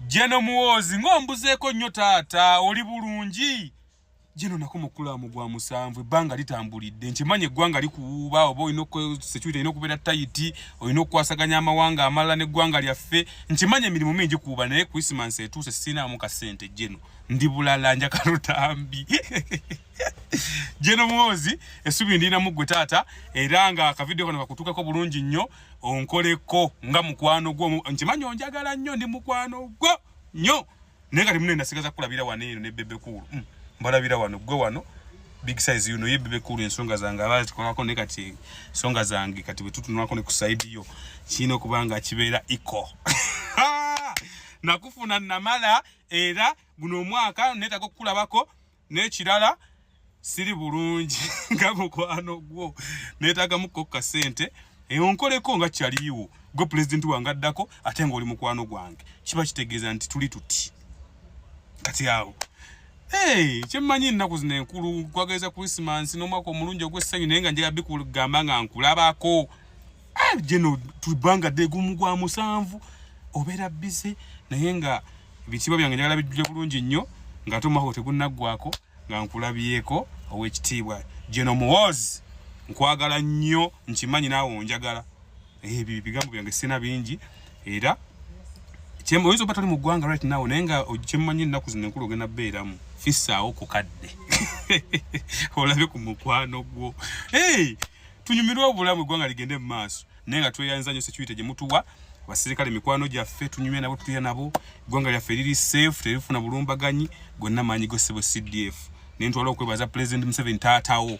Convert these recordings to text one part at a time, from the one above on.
Jeno Muwoozi, ng'ombuzeeko nnyo taata, oli bulungi? Jeno nakoma okukulaba mu gwa musanvu, ebbanga litambulidde. Nkimanyi eggwanga likuwuuba, oba olina security erina okubeera tayiti, olina okukwasaganya amawanga amalala n'eggwanga lyaffe. Nkimanyi emirimu mingi kuwuuba, naye Christmas etuuse sirinaamu kasente. Jeno, ndi bulala, njagala lutambi. Jeno Muwoozi, essubi ndinamu ggwe taata, era nga akavidiyo kano kakutuukako bulungi nnyo, onkoleko nga mukwano gwo. Nkimanyi onjagala nnyo, ndi mukwano gwo nnyo, naye kati munene nasigaza kukulabira wano eno ne Bebe Cool. Mbalabira wano, gwe wano big size yuno ye Bebe Cool, ensonga zange aba zikolako, naye kati ensonga zange kati bwe tutunulako ne ku side yo kirina okuba nga kibeera iko nakufuna namala. Era guno omwaka neetaaga okukulabako. N'ekirala, siri bulungi nga mukwano gwo, neetaagamuko kasente, onkoleko nga kyaliiwo gwe pulezidenti wange addako, ate ng'oli mukwano gwange, kiba kitegeeza nti tuli tuti. Kati awo kyemmanyi, ennaku zino enkulu kwagaliza Christmas n'omwaka omulungi ogw'essanyu, naye nga njagala bikugamba nga nkulabako. Jeno, tubanga dde gumu gwa musanvu, obeera busy, naye nga ebitiibwa byange njagala bijjule bulungi nnyo ng'ate omwaka tegunnaggwako nga nkulabyeko. Ow'ekitiibwa Jeno Muwoozi, nkwagala nnyo, nkimanyi naawe onjagala. Ebyo ebigambo byange sina bingi, era oyinza oba toli mu ggwanga right now, naye nga kyemmanyi ennaku zino enkulu ogenda beeramu fissaawo ku kadde olabe ku mukwano gwo. Hey, tunyumirwe obulamu, eggwanga ligende mu maaso, naye nga tweyanza nnyo security gye mutuwa, abasirikale mikwano gyaffe, tunyumya nabo, tutulya nabo, eggwanga lyaffe liri safe, terifuna bulumbaganyi gonna. Maanyi go ssebo CDF. Nentwala okwebaza President Museveni taatawo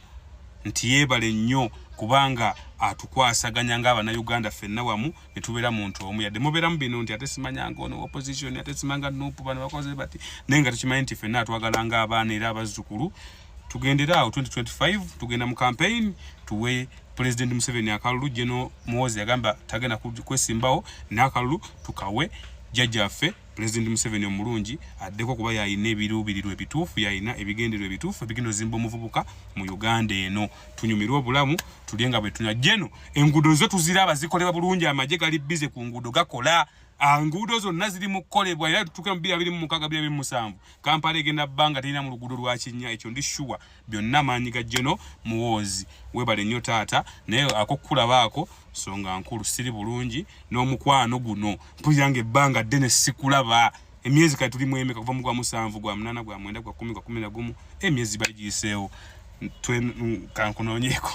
nti yeebale nnyo kubanga atukwasaganya ng'Abannayuganda ffenna wamu ne tubeera muntu omu, yadde mubeeramu bino nti ate simanyanga ono opposition, ate simanga NUP, bano bakoze bati, naye nga tukimanyi nti ffenna atwagala ng'abaana era abazzukulu. Tugendere awo, 2025 tugenda mu campaign, tuwe President Museveni akalulu. Jeno Muwozi yagamba tagenda kwesimbawo, n'akalulu tukawe jjajjaffe President Museveni omulungi addeko, kuba yalina ebiruubirirwa ebituufu, yalina ebigendererwa ebituufu ebigenda ozimba omuvubuka mu Uganda eno, tunyumirwe obulamu, tulye nga bwe tunywa. Jeno, enguudo zo tuziraba zikolebwa bulungi, amagye gali busy ku nguudo gakola, nguudo zonna ziri mu kukolebwa, era tutuuke mu 2026, 2027, Kampala egenda bbanga terina mu luguudo lwa kinnya, ekyo ndi sure. Byonna maanyi ga Jeno Muwoozi. Weebale nnyo taata, naye akokukulabaako songa nkulu, siri bulungi n'omukwano guno, mpulira nga ebbanga ddene sikulaba. Emyezi kati tuli mwemeka kuva mu gwa musanvu, gwa munaana, gwa mwenda, gwa 10, gwa 11, emyezi bali giyiseewo. Kankunoonyeeko.